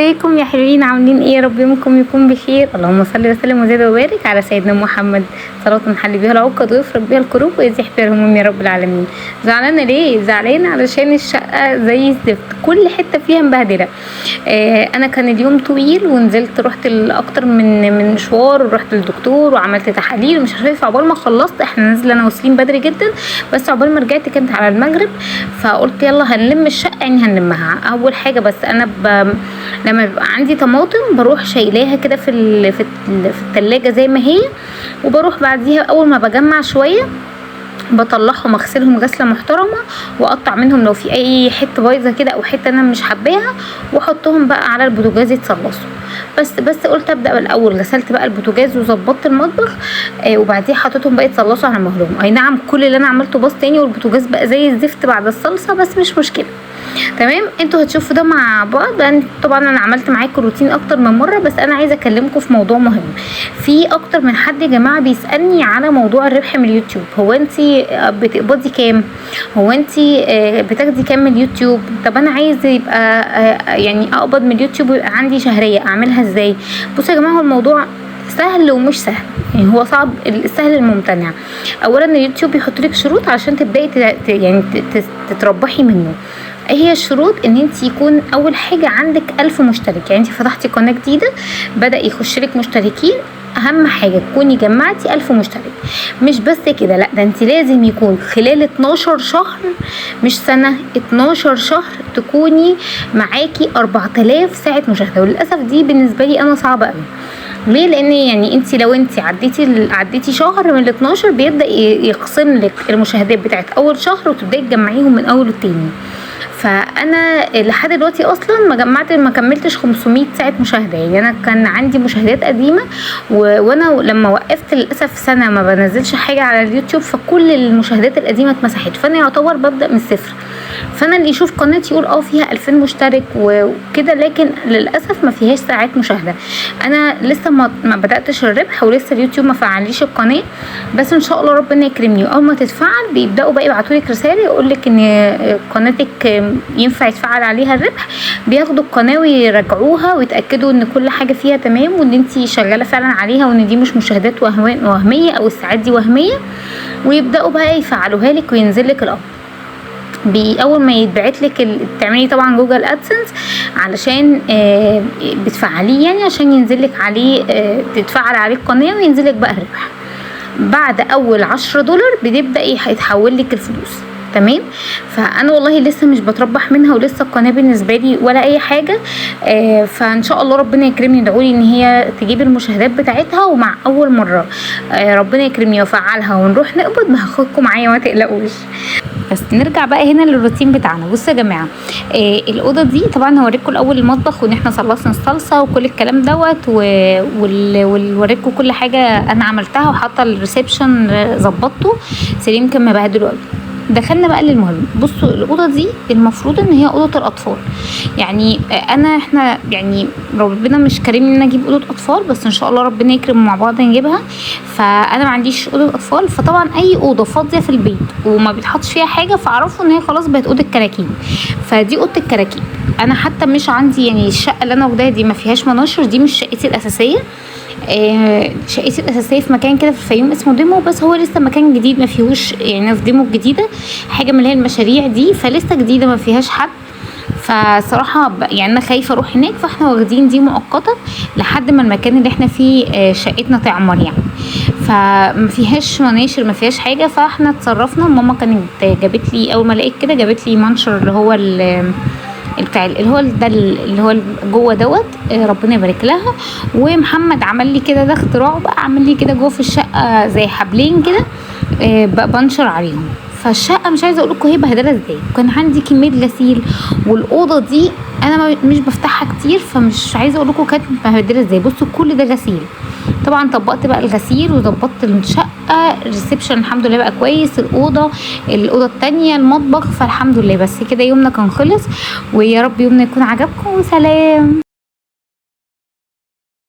ازيكم يا حلوين؟ عاملين ايه؟ يا رب يومكم يكون بخير. اللهم صل وسلم وزد وبارك على سيدنا محمد، صلاة نحل بيها العقد ويفرج بيها الكروب ويزيح بيها الهموم يا رب العالمين. زعلانة ليه؟ زعلانة علشان الشقة زي الزفت، كل حتة فيها مبهدله. انا كان اليوم طويل ونزلت رحت لاكتر من مشوار، ورحت للدكتور وعملت تحاليل ومش عارفه ايه، فعقبال ما خلصت احنا نازله انا وسليم بدري جدا، بس عقبال ما رجعت كانت على المغرب، فقلت يلا هنلم الشقة، يعني هنلمها اول حاجة. بس انا لما بيبقى عندي طماطم بروح شايلاها كده في التلاجة زي ما هي، وبروح بعديها اول ما بجمع شوية بطلعهم اغسلهم غسله محترمه واقطع منهم لو في اي حتة بايظة كده او حتة انا مش حباها، واحطهم بقى على البوتاجاز يتصلصوا. بس قلت ابدا بالاول، غسلت بقى البوتاجاز وظبطت المطبخ، وبعديها حطيتهم بقى يتصلصوا على مهلهم. اي نعم كل اللي انا عملته باظ تاني والبوتاجاز بقى زي الزفت بعد الصلصه، بس مش مشكلة. تمام، انتوا هتشوفوا ده مع بعض. طبعا انا عملت معاكم روتين اكتر من مرة، بس انا عايزه اكلمكم في موضوع مهم. في اكتر من حد يا جماعة بيسالني على موضوع الربح من اليوتيوب. هو انت بتقبضي كام؟ هو انت بتاخدي كام من اليوتيوب؟ طب انا عايزه يبقى يعني اقبض من اليوتيوب ويبقى عندي شهرية، اعملها ازاي؟ بصوا يا جماعة، هو الموضوع سهل ومش سهل، يعني هو صعب السهل الممتنع. اولا اليوتيوب بيحط لك شروط عشان تبداي يعني تتربحي منه. ايه هي الشروط؟ ان انت يكون اول حاجة عندك 1000 مشترك، يعني انت فتحتي قناة جديدة بدا يخش لك مشتركين، اهم حاجة تكوني جمعتي 1000 مشترك. مش بس كده، لا ده انت لازم يكون خلال 12 شهر، مش سنة، 12 شهر تكوني معاكي 4000 ساعة مشاهده. وللاسف دي بالنسبة لي انا صعبة قوي. ليه؟ لان يعني انت لو انت عديتي شهر من ال 12 بيبدا يقسم لك المشاهدات بتاعت اول شهر وتبداي تجمعيهم من اول والتاني. فانا لحد دلوقتي اصلا ما كملتش 500 ساعة مشاهده، يعني انا كان عندي مشاهدات قديمة وانا لما وقفت للاسف سنة ما بنزلش حاجة على اليوتيوب، فكل المشاهدات القديمة اتمسحت، فانا يعتبر ببدا من الصفر. فانا اللي يشوف قناتي يقول فيها 2000 مشترك وكده، لكن للاسف ما فيهاش ساعات مشاهده. انا لسه ما بداتش الربح ولسه اليوتيوب ما فعليش القناة، بس ان شاء الله ربنا يكرمني واول ما تتفعل بيبداوا بقى يبعتوا لك رسالة يقول لك ان قناتك ينفع يتفعل عليها الربح. بياخدوا القناة ويراجعوها ويتاكدوا ان كل حاجة فيها تمام وان انت شغالة فعلا عليها وان دي مش مشاهدات وهمية او الساعات دي وهمية، ويبداوا بقى يفعلوها لك وينزل لك الامر. اول ما يتبعت لك تعملي طبعا Google AdSense علشان بتفعليه، يعني عشان ينزل لك عليه، تتفعل عليه القناة وينزل لك بقى الربح. بعد اول $10 بتبدا يتحول لك الفلوس. تمام، فانا والله لسه مش بتربح منها ولسه القناة بالنسبة لي ولا اي حاجة، فان شاء الله ربنا يكرمني. ادعولي ان هي تجيب المشاهدات بتاعتها، ومع اول مرة ربنا يكرمني وافعلها ونروح نقبض، هاخدكم معايا ما تقلقوش. بس نرجع بقى هنا للروتين بتاعنا. بصوا يا جماعة، الاوضة دي طبعا هوريكم الاول المطبخ وان احنا خلصنا الصلصه وكل الكلام دوت، ووريكم كل حاجة انا عملتها، وحاطه ال reception ظبطته، سليم كان مبهدله قوي. دخلنا بقى للمهم. بصوا الاوضة دي المفروض ان هي اوضة الاطفال، يعني احنا يعني ربنا مش كريمني ان انا اجيب اوضة اطفال، بس ان شاء الله ربنا يكرم مع بعض نجيبها. فانا ما عنديش اوضة اطفال، فطبعا اي اوضة فاضية في البيت وما بيتحطش فيها حاجة فاعرفوا ان هي خلاص بقت اوضة كراكيب. فدي اوضة الكراكيب. انا حتى مش عندي، يعني الشقة اللي انا واخداها دي ما فيهاش مناشر، دي مش شقتي الاساسية. شقتي الاساسية في مكان كده في الفيوم اسمه ديمو، بس هو لسه مكان جديد ما فيهوش، يعني في ديمو الجديدة حاجة من اللي هي المشاريع دي، فلسه جديدة ما فيهاش حد. فصراحة يعني انا خايفة اروح هناك، فاحنا واخدين دي مؤقتا لحد ما المكان اللي احنا فيه شقتنا تعمر يعني. فما فيهاش مناشر ما فيهاش حاجة، فاحنا اتصرفنا. ماما كانت جابت لي اول ما لقيت كده جابت لي منشر اللي هو بتاع اللي هو ده اللي هو جوه دوت، ربنا يبارك لها. ومحمد عمل لي كده، ده اختراع بقى، عمل لي كده جوه في الشقة زي حبلين كده، بنشر عليهم. فالشقه مش عايزه اقول لكم هي بهدله ازاي، كان عندي كمية غسيل، والاوضه دي انا مش بفتحها كتير، فمش عايزه اقول لكم كانت مبهدله ازاي. بصوا كل ده غسيل. طبعا طبقت بقى الغسيل وظبطت الشقة، ال reception الحمد لله بقى كويس، الاوضة الثانية، المطبخ، فالحمد لله. بس كده يومنا كان خلص، ويا رب يومنا يكون عجبكم، وسلام.